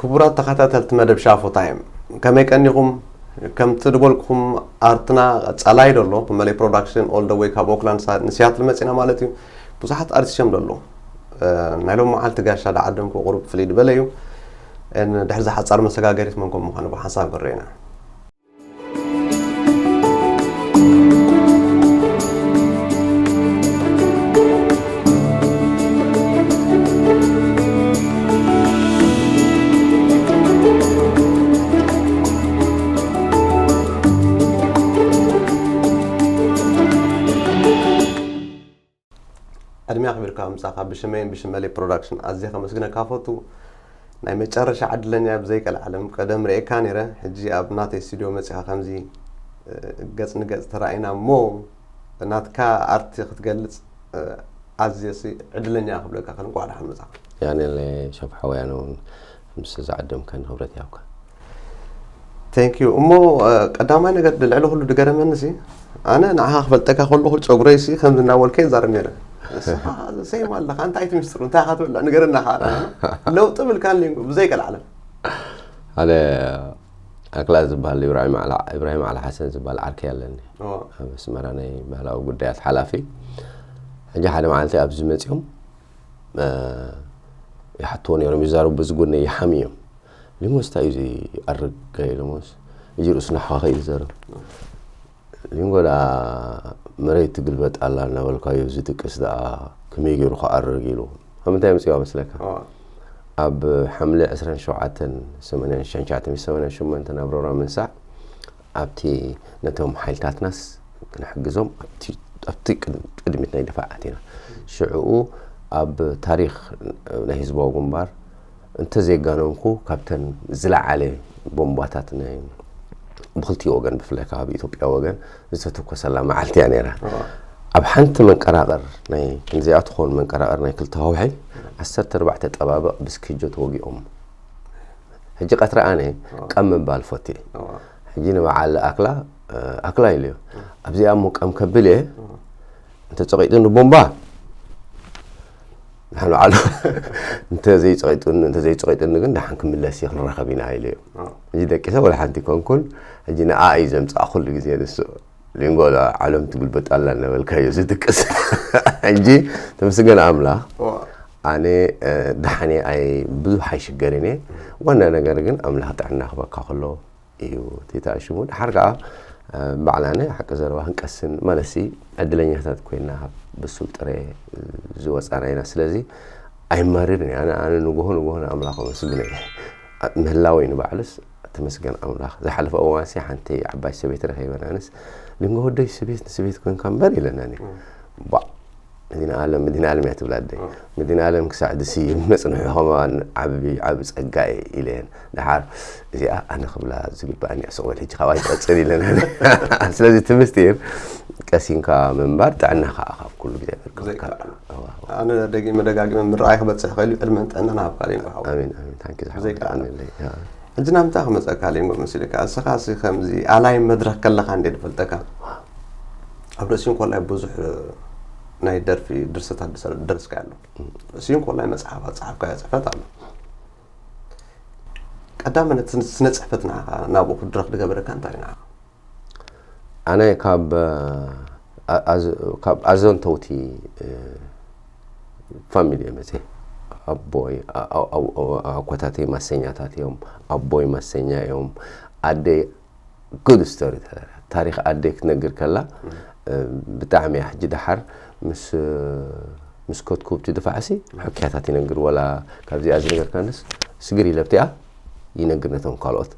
ክቡራት ተኸታተልቲ መደብ ሻፎ ታይም፣ ከመይ ቀኒኹም? ከምቲ ዝበልኩኹም፣ ኣርትና ቀጻላይ ደሎ መለይ ፕሮዳክሽን ኦል ደ ወይ ካብ ኦክላንድ ሳ- ንሲያትል መጺና ማለት እዩ። ብዙሓት ኣርቲስት እዮም ደሎ። እ፣ ናይ ሎም መዓልቲ ጋሻ ዳዓደምኩ ቁሩብ ፍልይ ዝበለ እዩ። እን ድሕሪ ዝሓጻር መሰጋገሪት መንኮም ምዃኑ ብሓንሳብ ንረኢና። ዕድሜ ኣኽቢርካ ምጻኻ ብሽመይን ብሽመለይ ፕሮዳክሽን ኣዝየ ከመስግነካ ፈቱ። ናይ መጨረሻ ዕድለኛ ብዘይቀልዓለም ቀደም ርኤካ ነይረ፣ ሕጂ ኣብ ናተይ ስቱድዮ መጺኻ ከምዚ፣ እ፣ ገጽ ንገጽ ተራኢና እሞ ናትካ ኣርቲ ክትገልጽ፣ እ፣ ኣዝየ ሲ ዕድለኛ ክብለካ ክእል። እንቋዕ ደሓን መጻኻ። ያኔለ ሸፍ ሓወያነ እውን ምስ ዝዓደምካኒ ክብረት ይሃብካ። Thank you። እሞ፣ እ፣ ቀዳማይ ነገር ልዕሊ ኩሉ ዝገረመኒ ሲ፣ ኣነ ንዓኻ ክፈልጠካ ከለኹ ጨጉረይ ሲ ከምዚ እናበልከ ይዛረብ ነይረ። ንስኻ ሴም ኣለኻ፣ እንታይ እቲ ሚስጥሩ? እንታይ ኢኻ ትበልዕ? ንገረና ኸዓ። ለውጢ ብልካ ሊንጎ፣ ብዘይ ቀልዓለም። ሓደ ኣክላ ዝበሃል ኢብራሂም ዓላ-፣ ኢብራሂም ዓላ ሓሰን ዝበሃል ዓርከይ ኣለኒ። እዎ። ኣብ ኣስመራ ናይ ባህላዊ ጉዳያት ሓላፊ። ሕጂ ሓደ መዓልቲ ኣብዚ መጺኦም፣ እ፣ ይሓትዎ ነይሮም፣ ይዛረቡ፣ በዚ ጎነይ ይሓምዮም። ሊንጎስ እንታይ እዩ ዘይኣርግ ኢሎሞስ፣ እጂ ርእሱ ናሕዋኸ እዩ ዝዛረብ። ሊንጎ ደኣ መሬት ትግልበጥ ኣላ እናበልካዮ ዝድቅስ ደኣ ከመይ ገይሩ ክኣርግ ኢሉ። ካብ ምንታይ ኣምጺእዋ መስለካ? እዋ። ኣብ ሓምለ ዕስራን ሸውዓተን ሰማንያን ሽዱሽተን ትሽዓተ ሚእቲ ሰማንያን ሸሞንተ ናብ ሮራ ምንሳዕ ኣብቲ ነቶም ሓይልታትናስ ክንሕግዞም ኣብቲ፣ ኣብቲ ቅድ-፣ ቅድሚት ናይ ድፋዕ ኣቲና። ሽዕኡ ኣብ ታሪኽ ናይ ህዝባዊ ግንባር እንተዘይጋነንኩ፣ ካብተን ዝለዓለ ቦምባታት ናይ ብኽልቲኡ ወገን፣ ብፍላይ ካብ ኢትዮጵያ ወገን ዝተተኮሰላ መዓልቲ እያ ነይራ። እዋ። ኣብ ሓንቲ መንቀራቐር ናይ፣ ከምዚኣ ትኸውን መንቀራቐር ናይ ክልተ ከውሒ፣ ዓሰርተ ኣርባዕተ ጠባብቕ ብስኪጆ ተወጊኦም። ሕጂ ቀትሪ ኣነ እዋ። ቀም ምባል ፈትየ። እዋ። ሕጂ ንበዓል ኣክላ፣ እ፣ ኣክላ ኢለዮ። እዋ። ኣብዚኣ እሞ ቀም ከብል እየ፣ እዋ። እንተጸቒጡኒ ቦምባ፣ ንሓን በዓሉ፣ እንተዘይጸቒጡኒ፣ እንተዘይጸቒጡኒ ግን ደሓን ክምለስ እየ፣ ክንራኸብ ኢና ኢለዮ። እዋ። ሕጂ ደቂሰ ወላ ሓንቲ ኮንኩን፣ ሕጂ ንኣ እዩ ዘምጽኣ ኩሉ ግዜ ንሱ። ሊንጎ፣ ዓለም ትግልበጥ ኣላ እናበልካዮ ዝድቅስ። ሕጂ ተመስገን ኣምላኽ፣ እዋ። ኣነ፣ እ፣ ደሓን እየ፣ ኣይ-፣ ብዙሕ ኣይሽገርን እየ። ዋና ነገር ግን ኣምላኽ ጥዕና ክበካ ከሎ እዩ እቲ ተኣሽሙ። ደሓር ከኣ፣ እ፣ ባዕላነ ሓቂ ዘረባ ክንቀስን ማለትሲ ዕድለኛታት ኮይና ካብ ብሱል ጥረ ዝወጻና ኢና። ስለዚ ኣይማርርን እየ። ኣነ፣ ኣነ ንግሆ ንግሆ ንኣምላኽ ኣመስግኖ እየ። ምህላወይ ንባዕሉስ ተመስገን ኣምላኽ። ዝሓለፈ እዋንሲ ሓንቲ ዓባይ ሰበይቲ ረኺበን፣ ኣነስ፣ "ሊንጎ ወደይ፣ ስቤት ንስቤት ኮንካ እምበር" ኢለናኒ። እም። ባ፣ መዲና ኣለም፣ መዲና ኣለም እያ ትብላ ኣደይ። እም። መዲና ኣለም ክሳዕ ድስይም መጽንሑ ከማን ዓቢ፣ ዓቢ ጸጋ እየ ኢለን። ደሓር እዚኣ ኣነ ክብላ ዝግባኣኒ እያ፣ ስቕ በል ሕጂ ካብኣ ይቀጽል ኢለናኒ። ስለዚ እቲ ምስጢር ቀሲንካ ምንባር፣ ጥዕና ከኣ ካብ ኩሉ እግዚኣብሔር ክህበካ። ዘይከኣል። እዋ፣ እዋ። ኣነ ደጊመ ደጋጊመ ምርኣይ ክበጽሕ ክእል እዩ። ዕድመን ጥዕናን ሃብካ ሊንጎ ሓወይ። ኣሜን፣ ኣሜን። ታንኪ ዝሓወይ፣ ዘይከኣል። ኣሜን። ያ። ሕጂ ናብ ምንታይ ክመጸካ ሊንጎ መሲልካ? እስኻ ሲ ከምዚ ኣላይ መድረኽ ከለኻ እንዴ ዝፈልጠካ? ኣብ ርእሲ እንኮላይ ብዙሕ ናይ ደርፊ ድርሰታት ድሰ-፣ ደርስካ ኣሎ። እም። ርእሲ እንኮላይ መጽሓፍ ኣጻሓፍካዮ ጽሕፈት ኣሎ። ቀዳመ ነቲ ስነ ጽሕፈት ንዓኻ ናብኡ ክትድረኽ ዝገበረካ እንታይ እዩ ንዓኻ? ኣነ ካብ፣ ኣ-፣ ኣዝ-፣ ካብ ኣዘንተውቲ፣ እ፣ ፋሚሊ እየ መፅየ። ኣቦይ፣ ኣ-፣ ኣ-፣ ኣ-፣ ኣኮታተይ ማሰኛታት እዮም። ኣቦይ ማሰኛ እዮም። ኣደይ ጉድ ስቶሪ ተለር። ታሪኽ ኣደይ ክትነግር ከላ፣ እ፣ ብጣዕሚ እያ። ሕጂ ደሓር ምስ፣ ምስ ከትኩብቲ ድፋዕሲ ሕክያታት ይነግር። ወላ ካብዚኣ ዝነገርካንስ ስግር ኢለ ኣብቲኣ ይነግር ነቶም ካልኦት።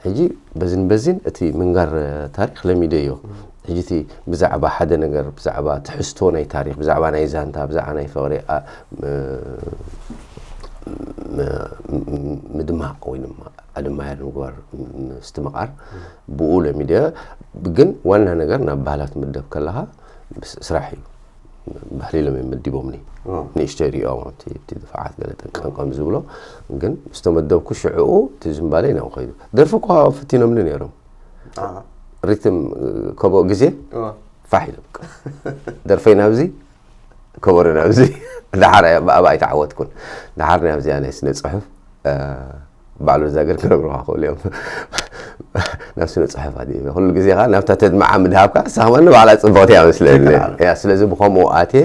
ሕጂ በዝን በዝን እቲ ምንጋር ታሪኽ ለሚደዮ። ሕጂ እቲ ብዛዕባ ሓደ ነገር፣ ብዛዕባ ትሕዝቶ ናይ ታሪኽ፣ ብዛዕባ ናይ ዛንታ፣ ብዛዕባ ናይ ፍቕሪ፣ ኣ-፣ ም-፣ ም-፣ ም-፣ ምድማቕ ወይ ድማ ኣድማየር ምግባር፣ ምስትምቓር፣ ብኡ ለሚደዮ። ግን ዋና ነገር ናብ ባህላት ምደብ ከለኻ ስ-፣ ስራሕ እዩ። ባህሊ ኢሎም እዮም መዲቦምኒ። ኦ። ንእሽተይ ሪኦም ኣብቲ፣ ኣብቲ ድፋዓት ገለ ጠንቀም ከም ዝብሎ፣ ግን ዝተመደብኩ ሽዕኡ እቲ ዝምባለይ ናብኡ ከይዱ። ደርፊ እኳ ፈቲኖምኒ ነይሮም። ኣሃ። ሪትም፣ ከቦ ግዜ ኦ። ፋሕ ኢሎም። ደርፈይ ናብዚ፣ ከበሮ ናብዚ። ደሓር ብኣባ ኣይተዓወትኩን። ደሓር ናብዚኣ ናይ ስነ ጽሑፍ ባዕሉ ዛገር ክነግሩኻ ክእሉ እዮም። ናብ ስነ ጽሑፍ ኣድየ ኩሉ ግዜ ኸዓ ናብታ ተድምዓ ምድሃብካ ንሳ ኸማን ንባዕላ ጽብቕቲ እያ መስለኒ። እያ ስለዚ ብኸምኡ ኣትየ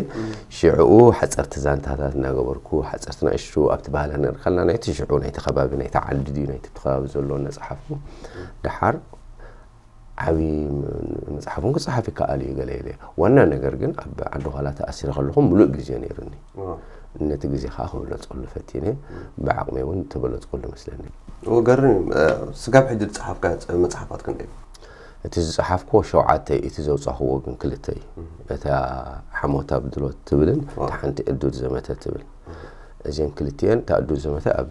ሽዕኡ ሓጸርቲ ዛንታታት እናገበርኩ ሓጸርቲ ናእሽቱ ኣብቲ ባህልና ንርኢ ከለና ናይቲ ሽዕኡ ናይቲ ከባቢ ናይቲ ዓዲ ድዩ ናይቲ ከባቢ ዘሎ እናጸሓፍኩ ደሓር ዓብዪ መፅሓፍ እውን ክፀሓፍ ይከኣል እዩ ገለ ኢለ ዋና ነገር ግን ኣብ ዓዲ ኋላ ተኣሲረ ከለኹ ሙሉእ ግዜ ነይሩኒ ነቲ ግዜ ከዓ ክብለፀሉ ፈቲነ ብዓቕመይ እውን ተበለፅኩሉ መስለኒ ወገርን ስጋብ ሕጂ ዝፀሓፍካ መፅሓፋት ክንደይ እቲ ዝፀሓፍክዎ ሸውዓተ እቲ ዘውፃኽዎ ግን ክልተ እዩ እታ ሓሞት ኣብ ድሎት ትብልን እታ ሓንቲ ዕዱድ ዘመተ ትብል እዚን ክልቲኤን እታ ዕዱድ ዘመተ ኣብ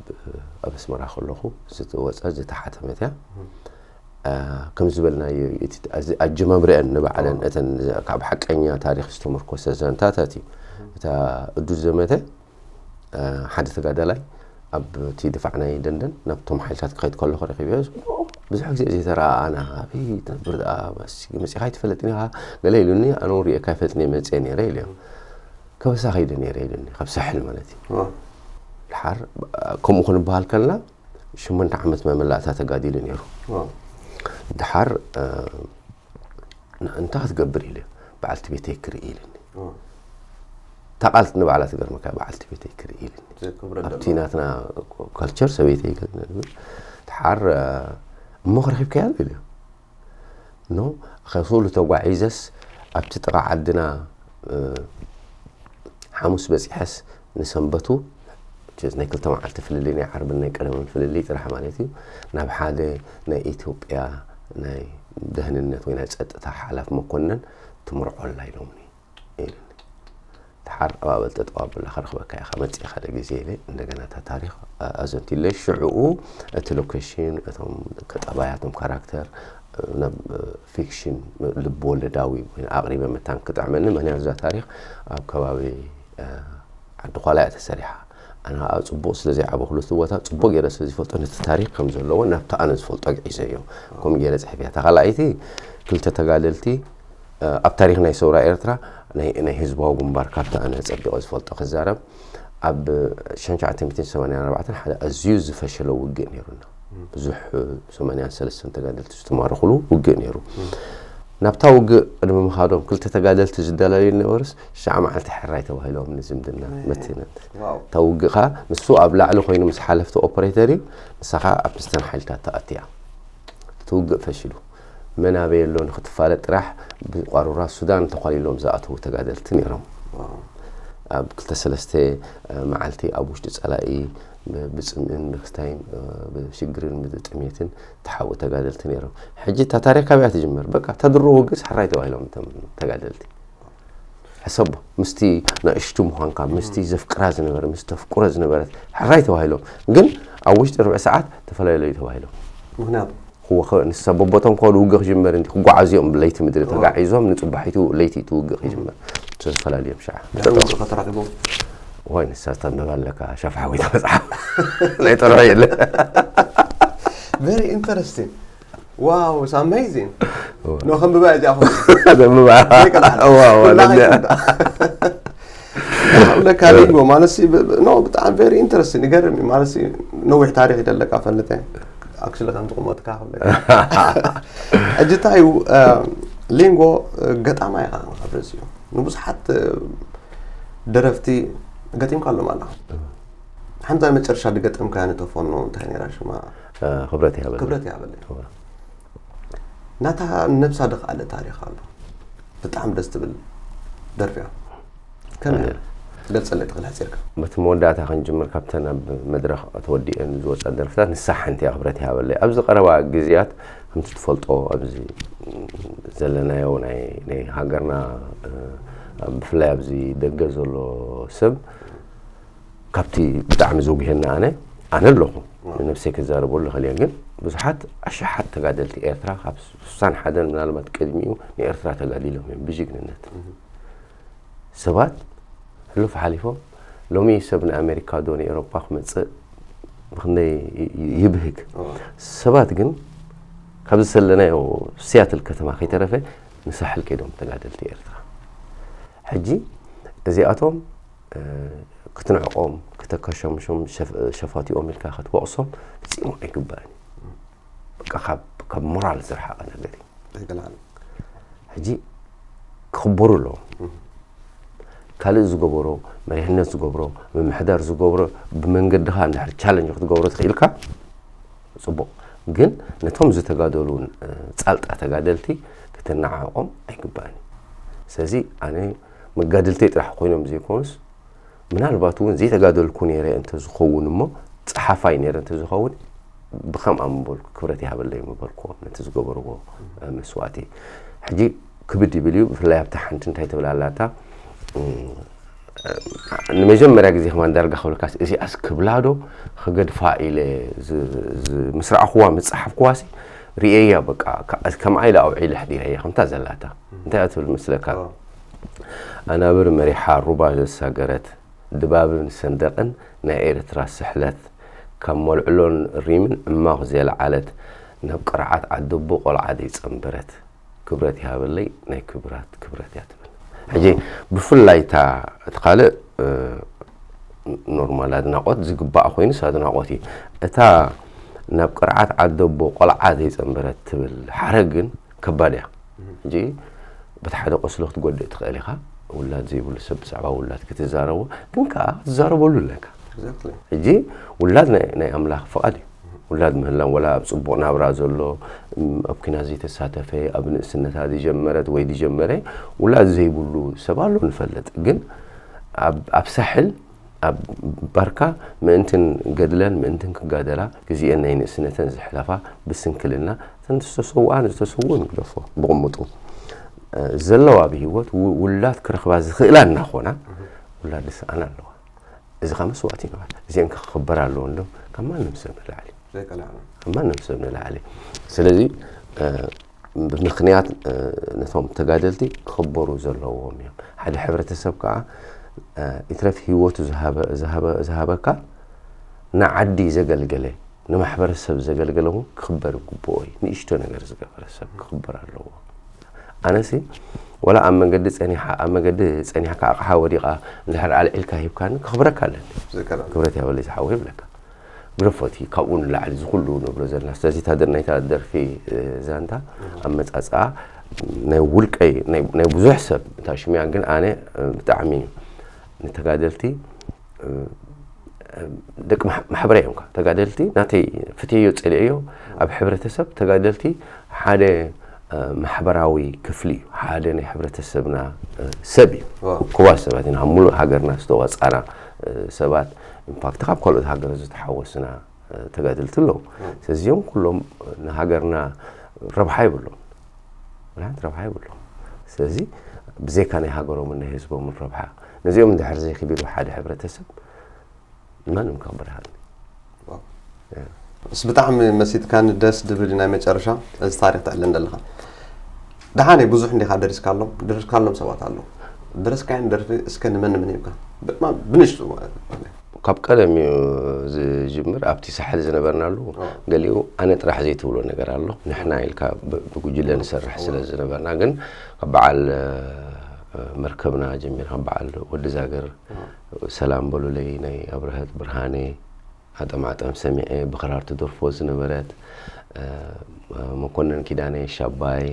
ኣስመራ ከለኹ ዝተወፀ ዝተሓተመት እያ ከም ዝበልናዮ እዩ እቲ ኣጀማምርአን ንባዕለን እተን ካብ ሓቀኛ ታሪክ ዝተመርኮሰ ዘንታታት እዩ እታ እዱዝ ዘመተ ሓደ ተጋዳላይ ኣብ እቲ ድፋዕ ናይ ደንደን ናብቶም ሓይልታት ክኸይድ ከለኹ ረኪበ ብዙሕ ግዜ ዘይተረኣኣና ኣበይ ትነብር ደኣ መፂኻ ኣይትፈልጥን ኢኻ ገለ ኢሉኒ ኣነ እውን ሪኤካ ይፈልጥኒ መፅአ ነይረ ኢለዮ ከበሳ ከይደ ነይረ ኢሉኒ ካብ ሳሕል ማለት እዩ ድሓር ከምኡ ክንበሃል ከለና ሽሞንተ ዓመት መመላእታ ተጋዲሉ ነይሩ። ድሓር እንታይ ክትገብር ኢለ በዓልቲ ቤተይ ክርኢ ኢልኒ። እታ ቃል ንባዕላ ትገርመካ በዓልቲ ቤተይ ክርኢ ኢልኒ። ኣብቲ ናትና ካልቸር ሰበይተይ ድሓር እሞ ክረኪብካያ ኢለ ኖ ከስሉ ተጓዒዘስ ኣብቲ ጥቓ ዓድና ሓሙስ በፂሐስ ንሰንበቱ ናይ ክልተ መዓልቲ ፍልልይ ናይ ዓርብን ናይ ቀደምን ፍልልይ ጥራሕ ማለት እዩ ናብ ሓደ ናይ ኢትዮጵያ ናይ ደህንነት ወይ ናይ ፀጥታ ሓላፍ መኮነን ትምርዖላ ኢሎምኒ ኢልኒ ተሓር ኣባበል ጠጠው ኣብላ ከረኽበካ ኢኻ መፅእ ሓደ ግዜ ኢለ እንደገና እታ ታሪክ ኣዘንቲለ ሽዕኡ እቲ ሎኬሽን እቶም ጠባያቶም ካራክተር ናብ ፊክሽን ልብ ወለዳዊ ኮይኑ ኣቕሪበ መታን ክጥዕመኒ ምክንያቱ እዛ ታሪክ ኣብ ከባቢ ዓዲ ኳላ እያ ተሰሪሓ ኣነ ከዓ ፅቡቅ ስለ ዘይዓበ ክሉ እቲ ቦታ ፅቡቅ ገይረ ስለ ዝፈልጦ ነቲ ታሪክ ከም ዘለዎ ናብቲ ኣነ ዝፈልጦ ግዒዘዮ ከምኡ ገይረ ፅሕፍያ እታ ካልኣይቲ ክልተ ተጋደልቲ ኣብ ታሪክ ናይ ሰውራ ኤርትራ ናይ ህዝባዊ ግንባር ካብቲ ኣነ ፀቢቀ ዝፈልጦ ክዛረብ ኣብ ሸንሸዓተ ሚእትን ሰማንያን ኣርባዕተን ሓደ ኣዝዩ ዝፈሸለ ውግእ ነይሩና ብዙሕ ሰማንያን ሰለስተን ተጋደልቲ ዝተማረኽሉ ውግእ ነይሩ ናብታ ውግእ ቅድሚ ምኻዶም ክልተ ተጋደልቲ ዝደላዩ ነበርስ ሽዓ መዓልቲ ሕራይ ተባሂሎም ንዝምድና መቲነት እታ ውግእ ኸ ንሱ ኣብ ላዕሊ ኮይኑ ምስ ሓለፍቲ ኦፐሬተር እዩ ንሳ ኸ ኣብ ምስተን ሓይልታት ተኣትያ እቲ ውግእ ፈሽሉ መን ኣበይ ኣሎ ንክትፋለጥ ጥራሕ ብቋሩራ ሱዳን ተኳሊሎም ዝኣተዉ ተጋደልቲ ነይሮም ኣብ ክልተ ሰለስተ መዓልቲ ኣብ ውሽጢ ፀላኢ ብፅምእን ብክስታይን ብሽግርን ብጥሜትን ተሓቡ ተጋደልቲ ነይሮም ሕጂ እታ ታሪክ ካበያ ትጅምር በቃ ተድሮ ውግስ ሕራይ ተባሂሎም ተጋደልቲ ሕሰቦ ምስቲ ንእሽቱ ምዃንካ ምስቲ ዘፍቅራ ዝነበረ ምስ ተፍቅሮ ዝነበረት ሕራይ ተባሂሎም ግን ኣብ ውሽጢ ርብዒ ሰዓት ተፈላለዩ ተባሂሎም ምክንያቱ ክወኸ ንሳ በቦቶም ከዱ ውግእ ክጅመር እንዲ ክጓዓዝዮም ለይቲ ምድሪ ተጋዒዞም ንፅባሒቱ ለይቲ እቲ ውግእ ክጅመር ተፈላለዮም ሸዓ ከተራኺቦም ወይ ንሳ ተንበብ ኣለካ ሸፍሓዊት መፅሓፍ ናይ ጥርሑ የለ very interesting wow it's amazing no ከም ብባ እዚኣ ዘምባ ለካ ሊንጎ ማለት ሲ ኖ ብጣዕሚ very interesting ይገርም እዩ ማለት ሲ ነዊሕ ታሪክ ይደለካ ፈልጠ ኣክሽሊ ከም ዝቁመጥካ ክብለካ ሕጂ እንታይ እዩ ሊንጎ ገጣማ ኢኻ ክብረዝ እዩ ንብዙሓት ደረፍቲ ገጢምካ ኣሎም ኣለኻ ሓንታ መጨረሻ ድገጠምካ ንተፈኖ እንታይ ነራ ሽማ ክብረት ይሃበል ክብረት ይሃበል ናታ ነብሳ ድኽኣለ ታሪኽ ኣሎ ብጣዕሚ ደስ ትብል ደርፊያ ከመይ ገጸለ ትኽእል ሓጺርካ በቲ መወዳእታ ክንጅምር ካብተን ኣብ መድረኽ ተወዲአን ዝወፃ ደርፍታት ንሳ ሓንቲ እያ ክብረት ይሃበለይ ኣብዚ ቀረባ ግዜያት ከምቲ ትፈልጦ ኣብዚ ዘለናዮ ናይ ሃገርና ብፍላይ ኣብዚ ደገ ዘሎ ሰብ ካብቲ ብጣዕሚ ዘጉሄና ኣነ ኣነ ኣለኹ ንነብሰይ ክዛረበሉ ኽእል ግን ብዙሓት ኣሽሓት ተጋደልቲ ኤርትራ ካብ ስሳን ሓደን ምናልባት ቅድሚኡ ንኤርትራ ተጋዲሎም እዮም ብጅግንነት ሰባት ሕሉፍ ሓሊፎም ሎሚ ሰብ ንኣሜሪካ ዶ ንኤሮፓ ክመፅእ ብክንደይ ይብህግ ሰባት ግን ካብ ዝሰለናዮ ሲያትል ከተማ ከይተረፈ ንሳሕል ከይዶም ተጋደልቲ ኤርትራ ሕጂ እዚኣቶም ክትንዕቆም ተከሸምሾም ሸፋቲኦም ኢልካ ክትወቕሶም ፍጺሙ ኣይግባእን እዩ። በቃ ካብ ሞራል ዝረሓቐ ነገር እዩ። ኣይገላል ሕጂ ክኽበሩ ኣለዎም። ካልእ ዝገበሮ፣ መሪሕነት ዝገብሮ፣ ምምሕዳር ዝገብሮ፣ ብመንገድኻ እንድሕር ቻለንጅ ክትገብሮ ትኽኢልካ ጽቡቕ። ግን ነቶም ዝተጋደሉ ጻልጣ ተጋደልቲ ክትነዓቆም ኣይግባእን እዩ። ስለዚ ኣነ መጋድልተይ ጥራሕ ኮይኖም ዘይኮኑስ ምናልባት እውን ዘይተጋደልኩ ነይረ እንተዝኸውን እሞ ጸሓፋይ ነይረ እንተዝኸውን ብኸምኣ ምበልኩ ክብረት ይሃበለይ ምበልኩዎም ነቲ ዝገበርዎ መስዋእቲ። ሕጂ ክብድ ይብል እዩ። ብፍላይ ኣብታ ሓንቲ እንታይ ትብል ኣላታ ንመጀመርያ ግዜ ከማን ዳርጋ ክብልካስ እዚኣስ ክብላ ዶ ክገድፋ ኢለ ምስ ረኣኹዋ ምስ ጸሓፍኩዋሲ ርእየያ በቃ ከምኣ ኢለ ኣውዒለ ኣሕዲረያ ከምታ ዘላታ እንታይ ትብል መስለካ? ኣናብር መሪሓ ሩባ ዘሳገረት ድባብን ሰንደቕን ናይ ኤርትራ ስሕለት ካብ መልዕሎን ሪምን ዕማኽ ዘየልዓለት ናብ ቅርዓት ዓደቦ ቆልዓ ዘይጸንበረት ክብረት ይሃበለይ ናይ ክብራት ክብረት እያ ትብል። ሕጂ ብፍላይ እታ እቲ ካልእ ኖርማል ኣድናቖት ዝግባእ ኮይኑስ ኣድናቖት እዩ። እታ ናብ ቅርዓት ዓደቦ ቆልዓ ዘይጸንበረት ትብል ሓረግ ግን ከባድ እያ። ሕጂ በቲ ሓደ ቆስሎ ክትጎድእ ትኽእል ኢኻ። ውላድ ዘይብሉ ሰብ ብዛዕባ ውላድ ክትዛረቦ ግን ከዓ ክትዛረበሉ ኣለካ። ሕጂ ውላድ ናይ ኣምላኽ ፍቓድ እዩ። ውላድ ምህላው ወላ ኣብ ጽቡቕ ናብራ ዘሎ ኣብ ኩናት ዘይተሳተፈ ኣብ ንእስነታ ዝጀመረት ወይ ዝጀመረ ውላድ ዘይብሉ ሰብ ኣሎ ንፈልጥ። ግን ኣብ ሳሕል ኣብ ባርካ ምእንትን ገድለን ምእንትን ክጋደላ ግዜኤን ናይ ንእስነተን ዘሕለፋ ብስንክልና እተን ዝተሰውኣን ዝተሰውኡን ግደፎ ብቕምጡ ዘለዋ ብህይወት ውላድ ክረኽባ ዝኽእላ እናኾና ውላድ ዝሰኣና ኣለዋ። እዚ ኸ መስዋእቲ ይበሃል። እዚአን ክኽበር ኣለዎ እንዶ ካብ ማንም ሰብ ንላዕሊ ካብ ማንም ሰብ ንላዕሊ። ስለዚ ብምኽንያት ነቶም ተጋደልቲ ክኽበሩ ዘለዎም እዮም። ሓደ ሕብረተሰብ ከዓ ይትረፍ ህይወቱ ዝሃበካ ንዓዲ ዘገልገለ ንማሕበረሰብ ዘገልገለ እውን ክኽበር ይግብኦ እዩ። ንእሽቶ ነገር ዝገበረ ሰብ ክኽበር ኣለዎ። ኣነሲ ወላ ኣብ መንገዲ ጸኒሓ ኣብ መንገዲ ጸኒሕካ ኣቕሓ ወዲቓ እንድሕር ኣልዒልካ ሂብካኒ ክኽብረካ ኣለኒ። ክብረት ያበለይ ዝሓወ ይብለካ። ግረፎቲ ካብኡ ንላዕሊ ዝኩሉ ንብሎ ዘለና ስለዚ እታ ናይታ ደርፊ ዛንታ ኣመጻጽኣ ናይ ውልቀይ ናይ ብዙሕ ሰብ እታ ሽሙያ ግን ኣነ ብጣዕሚ ንተጋደልቲ ደቂ ማሕበረ እዮም ተጋደልቲ ናተይ ፍትዮ ጸልእዮ ኣብ ሕብረተሰብ ተጋደልቲ ሓደ ማሕበራዊ ክፍሊ እዩ። ሓደ ናይ ሕብረተሰብና ሰብ እዩ። ክቡራት ሰባት ኢና ሙሉእ ሃገርና ዝተዋጻና ሰባት ኢንፋክት ካብ ካልኦት ሃገር ዝተሓወስና ተጋደልቲ ኣለዉ። ስለዚኦም ኩሎም ንሃገርና ረብሓ ይብሎም ረብሓ ይብሎም። ስለዚ ብዘይካ ናይ ሃገሮምን ናይ ህዝቦምን ረብሓ ነዚኦም እንድሕር ዘይክቢሉ ሓደ ሕብረተሰብ ማንም ከኽብርሃኒ ስ ብጣዕሚ መሲጥካኒ ደስ ድብል ናይ መጨረሻ እዚ ታሪክ ትዕለን ዘለካ ደሓነይ ብዙሕ እንዲካ ደሪስካሎም ደሪስካሎም ሰባት ኣለዉ ደረስካየን ደርፊ እስከ ንመን ንመን ሂብካ ብንሽጡ ማለት ካብ ቀደም እዩ ዝጅምር ኣብቲ ሳሕል ዝነበርናሉ ገሊኡ ኣነ ጥራሕ ዘይትብሎ ነገር ኣሎ ንሕና ኢልካ ብጉጅለ ንሰርሕ ስለ ዝነበርና ግን ካብ በዓል መርከብና ጀሚርካ በዓል ወዲ ዛገር ሰላም በሉለይ ናይ ኣብርሀት ብርሃነ ኣጠማጠም ሰሚዐ ብክራር ትደርፎ ዝነበረት መኮነን ኪዳነ ሻባይ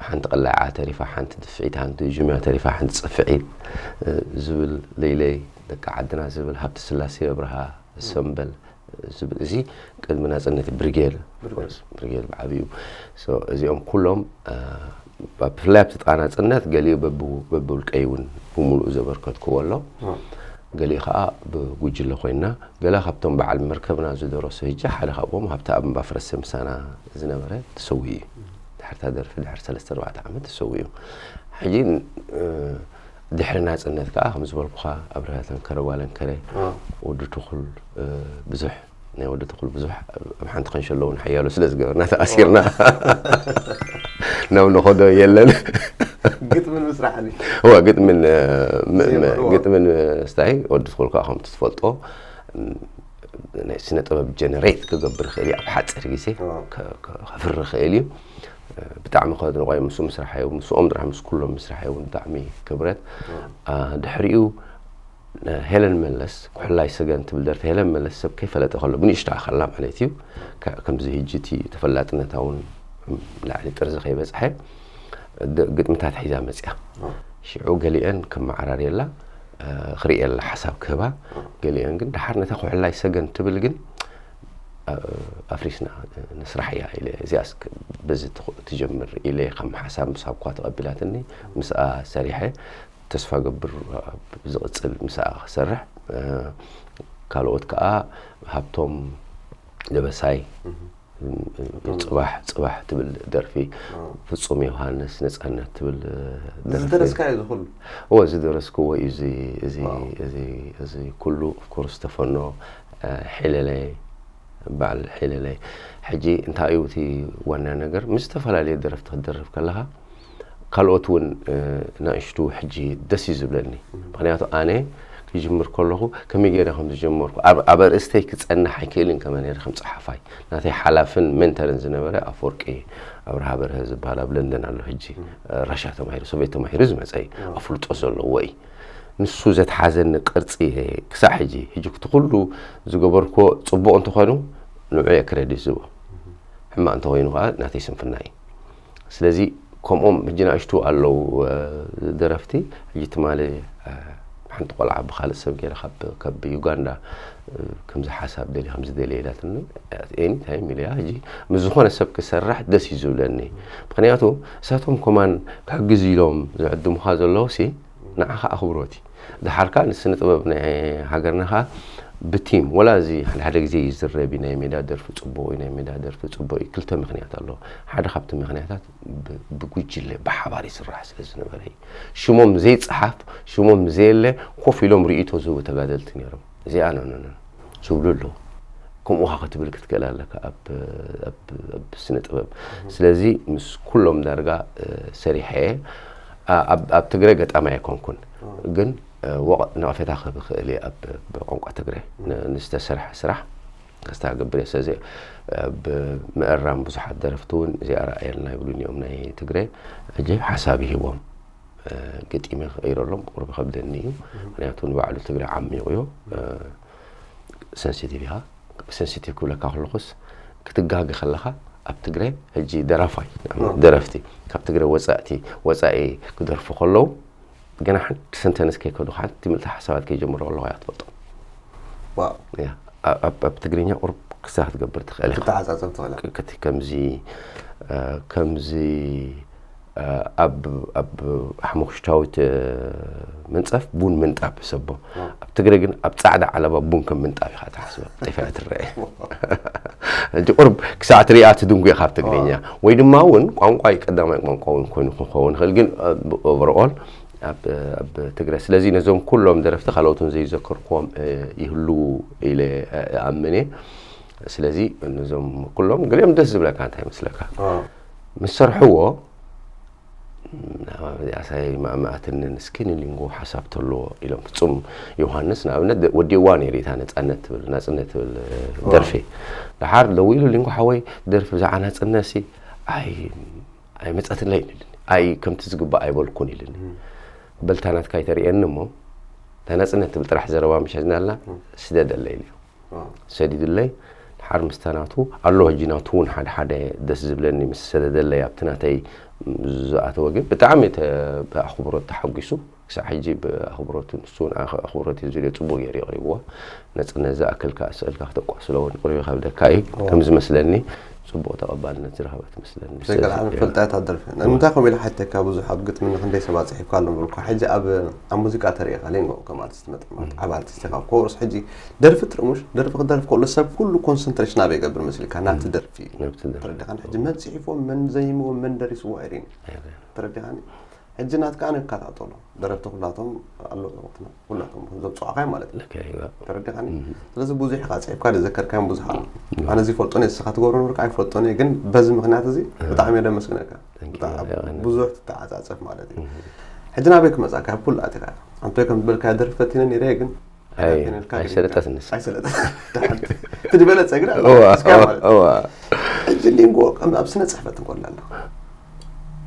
ሓንቲ ቅላዓ ተሪፋ ሓንቲ ድፍዒት ሓንቲ ጅምያ ተሪፋ ሓንቲ ፅፍዒት ዝብል ለይለይ ደቂ ዓድና ዝብል ሃብቲ ስላሴ ኣብርሃ ሰምበል ዝብል እዚ ቅድሚ ናፅነት ብርጌድ ብርጌድ ብዓብዩ እዚኦም ኩሎም ብፍላይ ኣብቲ ጥቓ ናፅነት ገሊኡ በብውልቀይ እውን ብምሉኡ ዘበርከትክዎ ኣሎ ገሊኡ ከዓ ብጉጅለ ኮይና ገለ ካብቶም በዓል መርከብና ዝደረሱ ህጂ ሓደ ካብኦም ሃብቲ ኣብ እምባ ፍረሰ ምሳና ዝነበረ ተሰዊኡ እዩ ድሕርታ ደርፊ ድሕሪ ሰለስተ ኣርባዕተ ዓመት ተሰዊኡ ሕጂ ድሕሪ ናፅነት ከዓ ከም ዝበልኩካ ኣብርሀ ተንከረ ጓለንከረ ወዲ ትኹል ብዙሕ ናይ ወዲ ትኹል ብዙሕ ኣብ ሓንቲ ከንሸሎ እውን ሓያሎ ስለ ዝገበርና ተኣሲርና ናብ ንኸዶ የለን ግጥምን ምስራሕ እዋ ግጥምን ግጥምን ስታይ ወዲ ትኹል ከዓ ከምቲ ትፈልጦ ናይ ስነ ጥበብ ጀነሬት ክገብር ይኽእል እዩ ኣብ ሓፂር ግዜ ከፍሪ ይኽእል እዩ ብጣዕሚ ከድንቆ እየ ምስኡ ምስራሕ እዩ ምስኦም ጥራሕ ምስ ኩሎም ምስራሕ እዩ ብጣዕሚ ክብረት ድሕሪኡ ሄለን መለስ፣ ኩሕላይ ሰገን ትብል ደርፊ ሄለን መለስ ሰብ ከይፈለጠ ከሎ፣ ብንእሽቶ ኣኸላ ማለት እዩ። ከ-፣ ከምዚ ህጂ እቲ ተፈላጥነታ እውን ላዕሊ ጥርዚ ከይበጽሐ፣ ድ-፣ ግጥምታት ሒዛ መጽያ። ሽዑ ገሊአን ከመዓራርየላ፣ እ፣ ክርእየላ ሓሳብ ክህባ፣ ገሊአን ግን ደሓር ነታ ኩሕላይ ሰገን ትብል ግን፣ እ፣ ኣፍሪስና ንስራሕ እያ ኢለ፣ እዚኣስ በዚ ትኹ-፣ ትጀምር ኢለ ከም ሓሳብ ምስ ሃብኳ ተቐቢላትኒ፣ ምስኣ ሰሪሐ፣ ተስፋ ገብር ኣብ ዝቕጽል ምስኣ ክሰርሕ፣ እ፣ ካልኦት ከኣ ሃብቶም ደበሳይ፣ ጽባሕ፣ ጽባሕ ትብል ደርፊ፣ ፍጹም ዮሃንስ፣ ነጻነት ትብል፣ እ፣ ደርፊ። ዝደረስካዮ እዚ ኩሉ? እወ፣ ዝደረስክዎ እዩ። እዚ፣ እዚ፣ ዋው። እዚ፣ እዚ ኩሉ፣ ኦፍኮርስ፣ ተፈኖ፣ እ፣ ሒለለይ፣ በዓል ሒለለይ። ሕጂ እንታይ እዩ እቲ ዋና ነገር? ምስ ዝተፈላለየ ደረፍቲ ክትደርፍ ከለኻ፣ ካልኦት እውን፣ እ፣ ንኣሽቱ ሕጂ ደስ እዩ ዝብለኒ። ምኽንያቱ ኣነ ክጅምር ከለኹ ከመይ ገይረ ከም ዝጀመርኩ፣ ኣብ፣ ኣብ ኣርእስተይ ክጸንሕ ኣይክእልን ከመ ነይረ ከም ጸሓፋይ። ናተይ ሓላፍን ሜንተርን ዝነበረ ኣፈወርቂ ኣብርሃ በርሀ ዝበሃል ኣብ ለንደን ኣሎ ሕጂ። እ፣ ራሻ ተማሂሩ፣ ሶቪየት ተማሂሩ ዝመጸ እዩ። ኣፍልጦ ዘለዎ እዩ። ንሱ ዘትሓዘኒ ቅርጺ እየ ክሳዕ ሕጂ። ሕጂ እቲ ኩሉ ዝገበርኩዎ ጽቡቕ እንተኾይኑ ንዑ እየ ክሬዲት ዝቦ። ሕማቕ እንተኾይኑ ከኣ ናተይ ስንፍና እዩ። ስለዚ ከምኦም ሕጂ ንኣሽቱ ኣለዉ፣ እ፣ ደረፍቲ። ሕጂ ትማሊ፣ እ፣ ሓንቲ ቆልዓ ብኻልእ ሰብ ገይረ ካብ፣ ካብ ዩጋንዳ፣ እ፣ ከምዚ ሓሳብ ደልየ፣ ከምዚ ደልየ ኢላትኒ። ኤኒ ታይም ኢለያ። ሕጂ ምስ ዝኾነ ሰብ ክሰርሕ ደስ እዩ ዝብለኒ። ምኽንያቱ እሳቶም ከማን ክሕግዙ ኢሎም ዝዕድሙኻ ዘለዉ ሲ ንዓኻ ኣኽብሮት እዩ። ደሓርካ ንስነ ጥበብ ናይ ሃገርና ኸኣ ብቲም፣ ወላ እዚ ሓደ ሓደ ግዜ ይዝረብ እዩ፣ ናይ ሜዳ ደርፊ ጽቡቕ እዩ፣ ናይ ሜዳ ደርፊ ጽቡቕ እዩ። ክልተ ምኽንያት ኣለዎ። ሓደ ካብቲ ምኽንያታት ብ-፣ ብጉጅለ፣ ብሓባር ይስራሕ ስለ ዝነበረ እዩ። ሽሞም ዘይጸሓፍ፣ ሽሞም ዘየለ፣ ኮፍ ኢሎም ርእይቶ ዝህቡ ተጋደልቲ ነይሮም። እዚኣ ኖ፣ ኖ፣ ኖ ዝብሉ ኣለዉ። ከምኡ ኸኣ ክትብል ክትክእል ኣለካ ኣብ፣ ኣብ፣ ኣብ ስነ ጥበብ። ስለዚ ምስ ኩሎም ዳርጋ፣ እ፣ ሰሪሐ እየ። ኣ-፣ ኣብ፣ ኣብ ትግረ ገጣማይ ኣይኮንኩን። ግን፣ እ፣ ወቕ-፣ ነቐፌታ ክህብ እኽእል እየ ኣብ፣ ብቋንቋ ትግረ ን-፣ ንዝተሰርሐ ስራሕ ከስተጋብር እየ። ስለዚ፣ እ፣ ብምእራም ብዙሓት ደረፍቲ እውን እዚኣ ረኣየልና ይብሉኒ እዮም ናይ ትግረ። ሕጂ ሓሳብ ይህቦም፣ እ፣ ገጢመ ክቕይረሎም ቁሩብ ይኸብደኒ እዩ። ምኽንያቱ ንባዕሉ ትግረ ዓሚቑ እዩ። እ፣ ሰንሲቲቭ ኢኻ። ሰንሲቲቭ ክብለካ ከለኹስ፣ ክትጋገ ከለኻ ኣብ ትግረ፣ ሕጂ ደራፋይ፣ ደረፍቲ፣ ካብ ትግረ ወጻእቲ፣ ወጻኢ ክደርፉ ከለዉ፣ ገና ሓንቲ ሰንተንስ ከይከዱ፣ ሓንቲ ምልቲ ሓሳባት ከይጀምሩ ከለኹ እያ ትፈልጦም። ዋው። ያ፣ ኣ-፣ ኣብ፣ ኣብ ትግርኛ ቁሩብ ክሳ ክትገብር ትኽእል ኢኻ። ክትዓጻጸፍ ትኽእል። ክ-፣ ክት-፣ ከምዚ፣ እ፣ ከምዚ፣ እ፣ ኣብ፣ ኣብ ሓሙኽሽታዊት፣ እ፣ ምንጻፍ ቡን ምንጣብ ሕሰቦ። ዋው። ኣብ ትግረ ግን ኣብ ጻዕዳ ዓለባ ቡን ከም ምንጣብ ኢኻ ትሓስባ። ጠፊኣ ትረአ። ሕጂ ቁሩብ ክሳዕ ትሪኣ ትድንጉ ኢኻ ኣብ ትግርኛ። ዋው። ወይ ድማ እውን ቋንቋ ቀዳማይ ቋንቋ እውን ኮይኑ ክኸውን ይኽእል። ግን፣ እ፣ ብ-፣ ኦቨርኦል ኣብ፣ ኣብ ትግረ። ስለዚ ነዞም ኩሎም ደረፍቲ ካልኦት እውን ዘይዘከርክዎም፣ እ፣ ይህልዉ ኢለ፣ እ፣ እኣምን እየ። ስለዚ ነዞም ኩሎም ገሊኦም ደስ ዝብለካ እንታይ ይመስለካ? ኣዎ። ምስ ሰርሕዎ፣ "እዚኣሳይ ማእማኣትንን እስኪ ንሊንጎ ሓሳብ ተሎ" ኢሎም። ፍጹም ዮሃንስ ንኣብነት ደ-፣ ወዲእዋ ነይሩ እታ ነጻነት ትብል፣ ናጽነት ትብል፣ እ፣ ኣዎ። ደርፊ። ደሓር ደዊሉ፣ "ሊንጎ ሓወይ፣ ደርፊ ብዛዕባ ናጽነትሲ ኣይ-፣ ኣይመጸትለይን" ኢሉኒ። "ኣይ፣ ከምቲ ዝግባእ ኣይበልኩን" ኢሉኒ። እም። "በልታ ናትካ ኣይተርእየኒ እሞ፣ እታ ናጽነት ትብል ጥራሕ ዘረባ ምሽ ሒዝናልና፣ እም። ስደደለይ" ኢሉ። ኣዎ። ሰዲዱለይ። ድሓር ምስታ ናቱ ኣሎ፣ ሕጂ ናቱ እውን ሓደ ሓደ ደስ ዝብለኒ ምስ ሰደደለይ ኣብቲ ናተይ ዝኣተወ፣ ግን ብጣዕሚ ተ-፣ ብኣኽብሮት ተሓጒሱ፣ ክሳዕ ሕጂ ብኣኽብሮት፣ ንሱ እውን ኣኽ-፣ ኣኽብሮት እዩ ዝልዮ፣ ጽቡቕ ገይሩ የቕሪብዎ። ነጽነት ዝኣክል ከኣ ስእልካ ክተቋስሎ እውን ቁሩብ ይኸብደካ እዩ። ኣዎ። ከም ዝመስለኒ ጽቡቕ ተቐባልነት ዝረኸበ ትመስለኒ። ዘይከልኣን ስለዚ፣ ፍልጠት ኣደርፊ። ኣዎ። ንምንታይ ከምኡ ኢለ ሓተካ፣ ብዙሕ ኣብ ግጥሚ ንኽንደይ ሰባት ጽሒፍካ ኣሎ ምበልኩ። ሕጂ ኣብ፣ ኣብ ሙዚቃ ተሪኢኻ ሊንጎ ከም ኣርቲስት መጠን ማለት እም። ዓቢ ኣርቲስት ኢኻ። ኮርስ ሕጂ ደርፊ ትርሙሽ፣ ደርፊ ክደርፍ ከሎ ሰብ ኩሉ ኮንሰንትሬሽን ኣበይ ይገብር መስልካ? ናብቲ እም። ደርፊ። ናብቲ ደርፊ። ተረዲኻኒ? ሕጂ መን ጽሒፍዎ፣ መን ዘይምዎ፣ መን ደሪስዎ ኣይርእን። ኣይርእን። ተረዲኻኒ? ሕጂ ናትካ ኣነ እከታተሎ። ደረፍቲ ኩላቶም ኣለዉ፣ ኩላቶም ከም ዘብጽሑኻ ማለት እዩ። ልክዕ እዩ። ተረዲኻኒ? እም። ስለዚ ብዙሕ ኢኻ ጽሒፍካ፣ ዝዘከርካዮም ብዙሕ ኣሎ። እም። ኣነ እዚ ይፈልጦን እየ፣ ንስኻ ትገብሮ ነበርካ ኣይፈልጦን እየ፣ ግን በዚ ምኽንያት እዚ እም። ብጣዕሚ እየ ደመስግነካ። Thank you። ብጣዕሚ ኣነ ብዙሕ ትተዓጻጸፍ ማለት እዩ። እም። ሕጂ ናበይ ክመጻካ? ኣብ ኩሉ ኣቲኻ ኢኻ። ኣንቶይ ከም ዝበልካዮ ደርፊ ፈቲነ ነይረ እየ፣ ግን ኣይ-፣ ኣይፈቲነልካ ግን ኣይሰለጠትንስ። ኣይሰለጠት። ደሓን። እቲ ዝበለጸ ግን ኣሎ። እዋ፣ እስኪ እዋ፣ ማለት እዋ። ሕጂ ሊንጎ ከም ኣብ ስነ ጽሕፈት እንኮላ ኣለኻ።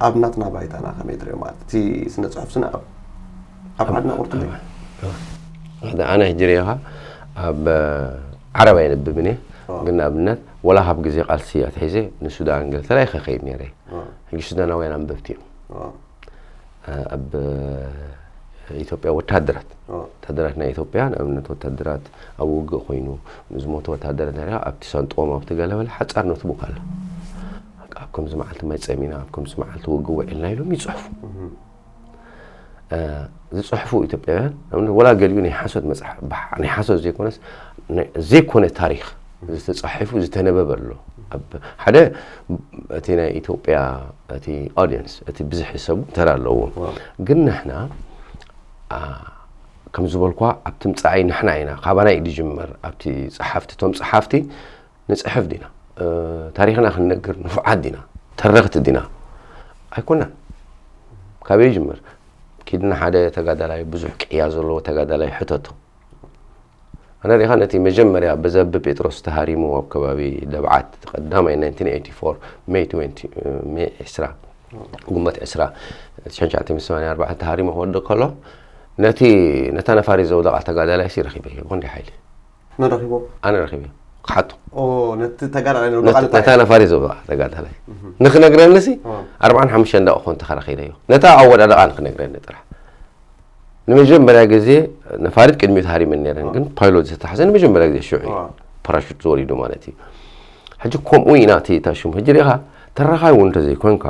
ኣብ ናትና ባይታና ከመይ ትሪኦ ማለት? እቲ ስነ ጽሑፍ ስነ ኣብ፣ ኣብ ዓድና ቁርጡም እዩ። እዋ፣ እዋ። ሕደ ኣነ ሕጂ ርኢኻ ኣብ ዓረብ ኣይንብብን እየ። ግን ንኣብነት ወላ ካብ ግዜ ቃልሲ ኣትሒዘ ንሱዳን ገለ ተላኢኸ ከይድ ነይረ። ሕጂ ሱዳናውያን ኣንበብቲ እዮም። ኣብ ኢትዮጵያ ወታደራት ወታደራት ናይ ኢትዮጵያ ንኣብነት ወታደራት ኣብ ውግእ ኮይኑ ዝሞቱ ወታደራት ናይ ኣብቲ ሳንጦም ኣብቲ ገለበለ ሓጻር ኖትቡክ ኣሎ። ኣብ ከምዚ መዓልቲ ማይ ጸሚና ኣብ ከምዚ መዓልቲ ውግእ ውዒልና ኢሎም ይጽሕፉ። ዝጽሕፉ ኢትዮጵያውያን ወላ ገሊኡ ናይ ሓሶት መጽሓፍ ናይ ሓሶት ዘይኮነስ ዘይኮነ ታሪኽ ዝተጻሒፉ ዝተነበበ ኣሎ። ሓደ እቲ ናይ ኢትዮጵያ እቲ ኦዲየንስ እቲ ብዝሒ ሰብ ተራ ኣለዎ። ግን ንሕና ከም ዝበልኳ ኣብቲ ምጻኣይ ንሕና ኢና ካባና እዩ ዝጅመር። ኣብቲ ጸሓፍቲ እቶም ጸሓፍቲ ንጽሕፍ ዲና ታሪኽና ክንነግር ንፉዓት ዲና ተረኽቲ ዲና ኣይኮናን። ካበይ ይጅምር? ኪድና ሓደ ተጋዳላይ ብዙሕ ቅያ ዘለዎ ተጋዳላይ ሕተቶ። ኣነ ሪኻ ነቲ መጀመርያ በዘብ ጴጥሮስ ተሃሪሙ ኣብ ከባቢ ደብዓት ቀዳማይ 1984 ሜይ 20 ሜይ 20 ግንቦት 20 1984 ተሃሪሙ ክወድቕ ከሎ ነቲ ነታ ነፋሪት ዘውደቓ ተጋዳላይ ሲ ረኺበ ብክንዲ ሓይሊ መን ረኺቦ? ኣነ ረኺበ ክሓቱ ነቲ ተጋዳላይ ነውደቓ ነታ ነፋሪት ዘውደቓ ተጋዳላይ ንክነግረኒ ሲ ኣርባዓን ሓሙሽተን ደቂቕ ኮን ተኸራኺለዮ ነታ ኣወዳድቓ ንክነግረኒ ጥራሕ። ንመጀመርያ ግዜ ነፋሪት ቅድሚኡ ተሃሪመን ነይረን ግን ፓይሎት ዝተታሕዘ ንመጀመርያ ግዜ ሽዑ እዩ። ፓራሹት ተወሪዱ ማለት እዩ። ሕጂ ከምኡ ኢና እቲ እታ ሽሙ ሕጂ ሪኢኻ ተረኻይ እውን እንተዘይኮንካ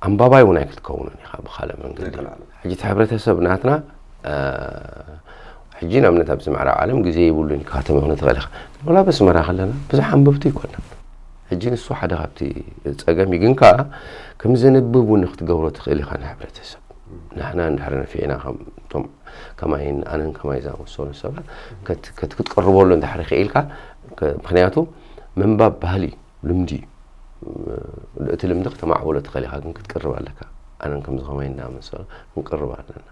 ኣንባባይ እውን ኣይክትከውንን ኢኻ ብካልእ መንገዲ። ሕጂ እቲ ሕብረተሰብ ናትና ሕጂ ንኣብነት ኣብዚ ምዕራብ ዓለም ግዜ የብሉን ኢልካ ከተመኽኒ ትኽእል ኢኻ። ወላ በስመራ ከለና ብዙሕ ኣንበብቲ ኣይኮናን። ሕጂ ንሱ ሓደ ካብቲ ጸገም እዩ ግን ከኣ ከም ዘንብብ እውን ክትገብሮ ትኽእል ኢኻ ንሕብረተሰብ። ንሕና እንድሕር ነፊዕና ከምቶም ከማይን ኣነን ከማይ ዝኣመሰሉ ሰባት ከት- ከት- ክትቅርበሉ እንድሕር ክኢልካ ከ- ምክንያቱ ምንባብ ባህሊ እዩ፣ ልምዲ እዩ። እቲ ልምዲ ክተማዕብሎ ትኽእል ኢኻ ግን ክትቅርብ ኣለካ። ኣነን ከምዚ ከማይ እንዳመሰሉ ክንቅርብ ኣለና።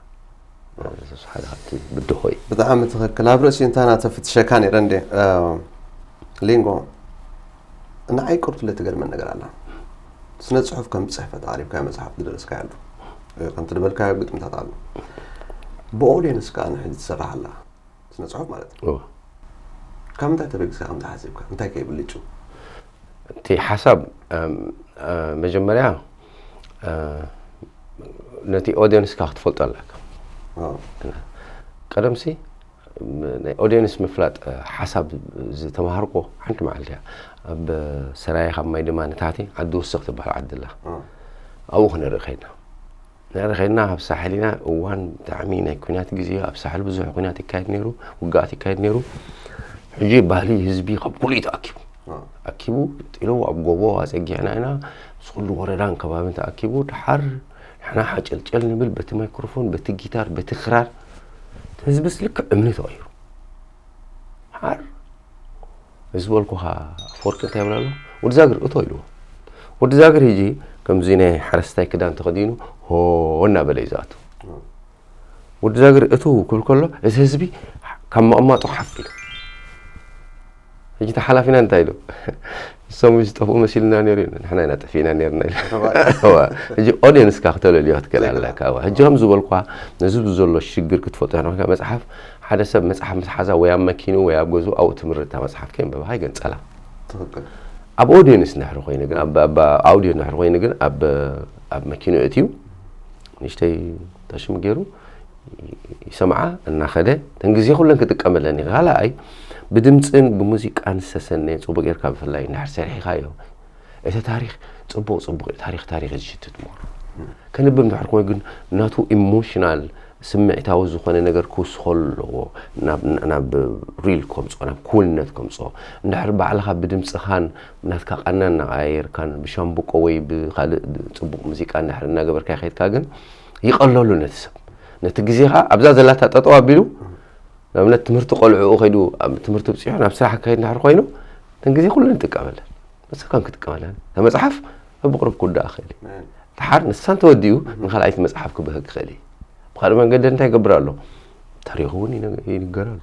እሱ ሓደ ካብቲ ብድሆ እዩ። ብጣዕሚ ትኽክል። ኣብ ርእሲ እንታይ ናተፍትሸካ ነይረ እንዴ ሊንጎ ንዓይ ቅርቱለ ትገርመን ነገር ኣላ። ስነ ፅሑፍ ከም ፅሕፈት ኣሪብካዮ መፅሓፍ ዝደረስካዮ ኣሎ፣ ከምቲ ዝበልካዮ ግጥምታት ኣሎ። ብኦዲየንስ ከዓ ንሕጂ ትሰርሕ ኣላ፣ ስነ ፅሑፍ ማለት እዩ። ካብ ምንታይ ተበጊስካ ከምዚ ሓሲብካ እንታይ ከይብልጩ? እቲ ሓሳብ መጀመርያ ነቲ ኦዲየንስካ ክትፈልጦ ኣለካ። ቀደምሲ ናይ ኦዲየንስ ምፍላጥ ሓሳብ ዝተማሃርኮ ሓንቲ መዓልቲ እያ። ኣብ ሰራየ ካብ ማይ ድማ ንታሕቲ ዓዲ ወስኽ ትበሃል ዓዲ ኣላ። ኣብኡ ክንርኢ ከይድና ንርኢ ከይድና ኣብ ሳሕል ኢና። እዋን ብጣዕሚ ናይ ኩናት ግዜ ኣብ ሳሕል ብዙሕ ኩናት ይካየድ ነይሩ፣ ውግኣት ይካየድ ነይሩ። ሕጂ ባህሊ ህዝቢ ካብ ኩሉ እዩ ተኣኪቡ ኣኪቡ ጥሎ ኣብ ጎቦ ኣፀጊዕና ኢና። ምስ ኩሉ ወረዳን ከባብን ተኣኪቡ ድሓር ንሕና ሓጨልጨል ንብል በቲ ማይክሮፎን በቲ ጊታር በቲ ክራር ህዝብስ ልክዕ እምኒ ተቐይሩ። ድሓር እዚ ዝበልኩኻ ኣፈወርቂ እንታይ ይብል ኣሎ? ወዲ ዛግር እቶ ኢልዎ። ወዲ ዛግር ሕጂ ከምዚ ናይ ሓረስታይ ክዳን ተኸዲኑ ሆ እናበለ እዩ ዝኣቱ። ወዲ ዛግር እቶ ክብል ከሎ እዚ ህዝቢ ካብ መቐማጡ ሓፍ ኢሉ። ሕጂ ተሓላፊና እንታይ ኢሉ? እሶም ዝጠፍኡ መሲልና ነይሩ እዩ ንሕና ኢና ጠፊእና ነርና ኢሉ። ሕጂ ኦዲየንስካ ክተለልዮ ክትክእል ኣለካ። ሕጂ ከም ዝበልኳ ነዚ ዘሎ ሽግር ክትፈልጦ ንክልካ መፅሓፍ ሓደ ሰብ መጽሓፍ ምስ ሓዛ ወይ ኣብ መኪኑ ወይ ኣብ ገዝኡ ኣብኡ ትምህርታ መጽሓፍ ከየንበበ ኣይገንጸላ። ትኽክል። ኣብ ኦዲየንስ እንድሕሪ ኮይኑ ግን ኣብ ኣብ ኣውድዮ እንድሕሪ ኮይኑ ግን ኣብ ኣብ መኪኑ እትዩ ንእሽተይ ተሽሙ ገይሩ ይሰምዓ እናኸደ ተን ግዜ ኩለን ክጥቀመለን እዩ። ካልኣይ ብድምፅን ብሙዚቃን ዝተሰነየ ፅቡቅ ጌርካ ብፍላይ እንድሕር ሰሪሕኻዮ እቲ ታሪክ ፅቡቅ ፅቡቅ እዩ። ታሪክ ታሪክ ዝሽትት ምሁር ከንብብ እንድሕር ኮይኑ ግን ናቱ ኢሞሽናል ስምዒታዊ ዝኾነ ነገር ክውስኸሉ ኣለዎ። ናብ ናብ ሪል ከምፅኦ ናብ ኩልነት ከምፅኦ እንድሕር ባዕልኻ ብድምፅኻን ናትካ ቃና እናቀያየርካን ብሻምብቆ ወይ ብካልእ ፅቡቅ ሙዚቃ እንድሕር እናገበርካ ከይድካ ግን ይቀለሉ ነቲ ሰብ ነቲ ግዜኻ ኣብዛ ዘላታ ጠጠው ኣቢሉ ንኣብነት ትምህርቲ ቆልዕኡ ከይዱ ኣብ ትምህርቲ ብፂሑ ናብ ስራሕ ክከይድ እንድሕር ኮይኑ እተን ግዜ ኩለን ይጥቀመለን ንስኻን ክጥቀመለን እታ መፅሓፍ ኣብ ቅሩብ ክውዳእ ክእል እዩ። ድሓር ንሳ እንተወዲኡ ንካልኣይቲ መፅሓፍ ክበህግ ክእል እዩ። ብካልእ መንገዲ እንታይ ይገብር ኣሎ? ታሪኹ እውን ይንገር ኣሎ።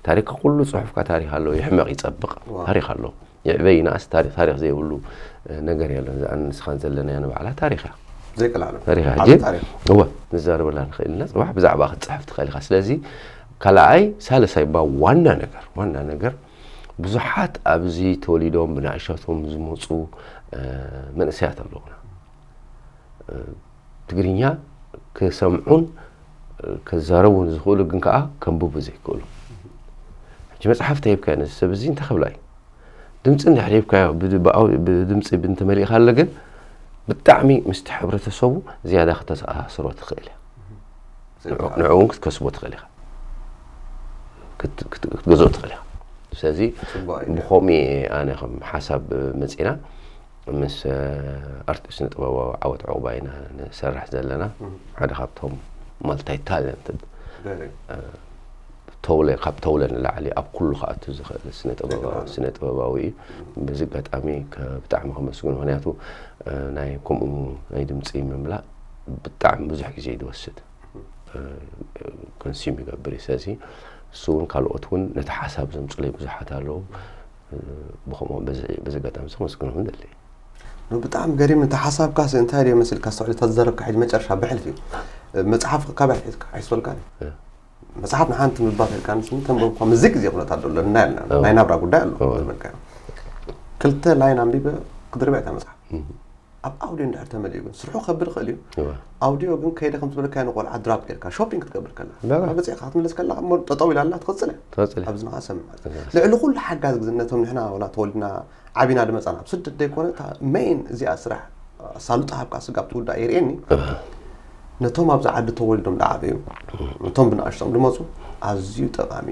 ታሪክ ኩሉ ፅሑፍካ ታሪክ ኣለዎ። ይሕመቕ ይፀብቕ ታሪክ ኣለዎ። ይዕበ ይንኣስ ታሪክ ታሪክ ዘይብሉ ነገር የለን። እዛ ኣነ ንስኻን ዘለናያ ንባዕላ ታሪክ እያ። ዘይቀላዕሎ ታሪክ እያ። ዓቢ ሕጂ ታሪክ። እወ ንዛረበላ ንኽእል ኢና። ፅባሕ ብዛዕባ ክትፅሕፍ ትኽእል ኢኻ። ስለዚ ካልኣይ ሳልሳይ ባ ዋና ነገር ዋና ነገር ብዙሓት ኣብዚ ተወሊዶም ብንእሸቶም ዝመፁ መንእሰያት ኣለውና። ትግርኛ ክሰምዑን ክዛረቡን ዝኽእሉ ግን ከዓ ከንብቡ ዘይክእሉ። ሕጂ መፅሓፍ ተሂብካ ነዚ ሰብ እዚ እንታይ ክብላ እዩ? ድምፂ እንድሕር ሂብካዮ ብድምፂ ብንትመሊእካ ኣለ ግን ብጣዕሚ ምስቲ ሕብረተሰቡ ዝያዳ ክተኣሳስሮ ትኽእል እያ። ንዕኡ እውን ክትከስቦ ትኽእል ኢኻ። ክትገዝኦ ትኽእል ኢኻ። ስለዚ ብኸምኡ ኣነ ከም ሓሳብ መፂና ምስ ኣርቲስት ስነ ጥበባዊ ዓወት ዕቑባይ ኢና ንሰርሕ ዘለና። ሓደ ካብቶም ማልታይ ታለንትድ ተውለ ካብ ተውለ ንላዕሊ ኣብ ኩሉ ክኣቱ ዝኽእል ስነ ጥበባዊ እዩ። በዚ ኣጋጣሚ ብጣዕሚ ከመስግን ምክንያቱ ናይ ከምኡ ናይ ድምፂ ምምላእ ብጣዕሚ ብዙሕ ግዜ እዩ ዝወስድ። ኮንሱም ይገብር እዩ። ስለዚ እሱ እውን ካልኦት እውን ነቲ ሓሳብ ዘምፁለይ ብዙሓት ኣለዉ። ብከምኡ በዚ ኣጋጣሚ እዚ ከመስግኖም ደሊ። ብጣዕሚ ገሪም። እቲ ሓሳብካስ እንታይ ደ መስልካ ስተውዕል ተዘረብካ ሕጂ መጨረሻ ብሕልፊ መፅሓፍ ካበይ ኣትሒዝካ ኣይስበልካ? መፅሓፍ ንሓንቲ ምባል ከልካ ንስኒ ተንበብኳ ምዚ ግዜ ኩነታት ደሎ ናይ ናይ ናብራ ጉዳይ ኣሎ ዝበልካዮ ክልተ ላይን ኣንቢበ ክድርብያ እታ መፅሓፍ ኣብ ኣውዲዮ እንድሕር ተመሊኡ ግን ስርሑ ከብል ይኽእል እዩ። ኣውዲዮ ግን ከይደ ከም ዝበለካዮ ንቆልዓ ድራፕ ጌርካ ሾፒንግ ክትገብር ከላ በፂዕካ ክትምለስ ከላ እሞ ጠጠው ኢላ ኣላ ትቕፅል እያ። ትቕፅል እያ። ኣብዚ ንኻ ሰምዕ ማለት እዩ። ልዕሊ ኩሉ ሓጋዚ ግዜ ነቶም ንሕና ወላ ተወሊድና ዓቢና ድመፃና ኣብ ስደት ደይኮነ እታ ሜይን እዚኣ ስራሕ ኣሳልጦ ሃብካ ስጋብ ትውዳእ የርእየኒ። ነቶም ኣብዚ ዓዲ ተወሊዶም ዝዓበዩ ነቶም ብንኣሽቶም ድመፁ ኣዝዩ ጠቓሚ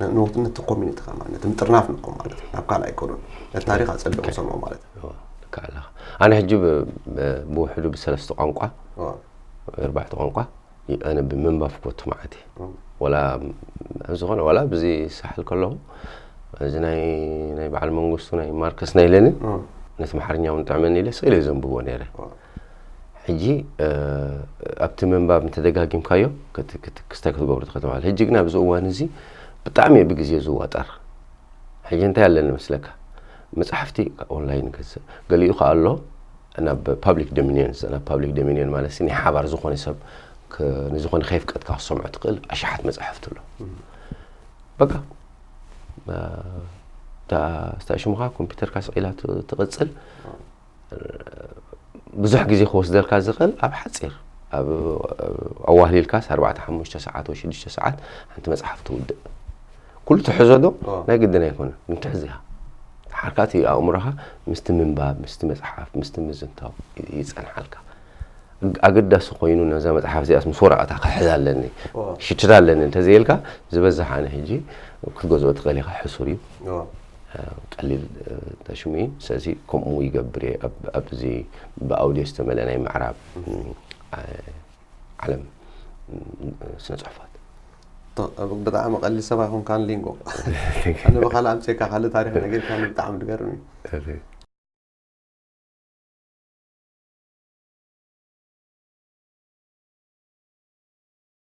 እዩ። ነቲ ኮሚኒቲ ከማ ነቲ ምጥርናፍ ንኦም ማለት እዩ ናብ ካልእ ኣይከዱን ነቲ ታሪክ ኣፀቢቑ ሰምዑ ማለት እዩ። ልክዕ ኣለኻ። ኣነ ሕጂ ብውሕዱ ብሰለስተ ቋንቋ ኣርባዕተ ቋንቋ ኣነ ብምንባብ ክወቱ መዓት እየ። ወላ ዝኾነ ዋላ ብዚ ሳሕል ከለኹ እዚ ናይ ናይ በዓል መንግስቱ ናይ ማርከስ ናይ ሌኒን ነቲ ኣምሓርኛ እውን ጥዕመኒ ኢለ ስኢለ ዘንብቦ ነይረ። ሕጂ ኣብቲ ምንባብ እንተደጋጊምካዮ ክስታይ ክትገብሩ ትኽእል ማለት። ሕጂ ግን ኣብዚ እዋን እዚ ብጣዕሚ እየ ብግዜ ዝዋጠር። ሕጂ እንታይ ኣለኒ መስለካ? መፅሓፍቲ ኦንላይን ገዝእ፣ ገሊኡ ከዓ ኣሎ ናብ ፓብሊክ ዶሚኒየን፣ ናብ ፓብሊክ ዶሚኒየን ማለት ናይ ሓባር ዝኾነ ሰብ ንዝኾነ ከይፍቀድካ ክሰምዖ ትኽእል ኣሽሓት መፅሓፍቲ ኣሎ። በቃ እታ ሽምኻ ኮምፒውተርካ ስቕ ኢላ ትቕፅል። ብዙሕ ግዜ ክወስደልካ ዝኽእል ኣብ ሓፂር ኣብ ኣዋህሊልካስ ኣርባዕተ ሓሙሽተ ሰዓት ወይ ሽዱሽተ ሰዓት ሓንቲ መፅሓፍ ትውድእ። ኩሉ ትሕዞ ዶ ናይ ግድን ኣይኮነን፣ ግን ትሕዝያ ሓርካ እቲ ኣእምሮኻ ምስቲ ምንባብ ምስቲ መፅሓፍ ምስቲ ምዝንታው ይፀንሓልካ። ኣገዳሲ ኮይኑ ነዛ መፅሓፍ እዚኣስ ምስ ወረቐታ ክሕዛ ኣለኒ ሽችራ ኣለኒ እንተዘይልካ ዝበዝሕ ኣነ ሕጂ ክትገዝኦ ትኽእል ኢኻ፣ ሕሱር እዩ። ቀሊል ተሽሙ እዩ። ስለዚ ከምኡ ይገብር እየ ኣብዚ ብኣውድዮ ዝተመልአ ናይ ምዕራብ ዓለም ስነ ፅሑፋት። ብጣዕሚ ቀሊል ሰብ ኣይኮንካን ሊንጎ። ኣነ ብካልእ ኣምፅእካ ካልእ ታሪክ ነጊርካኒ ብጣዕሚ ትገርም እዩ።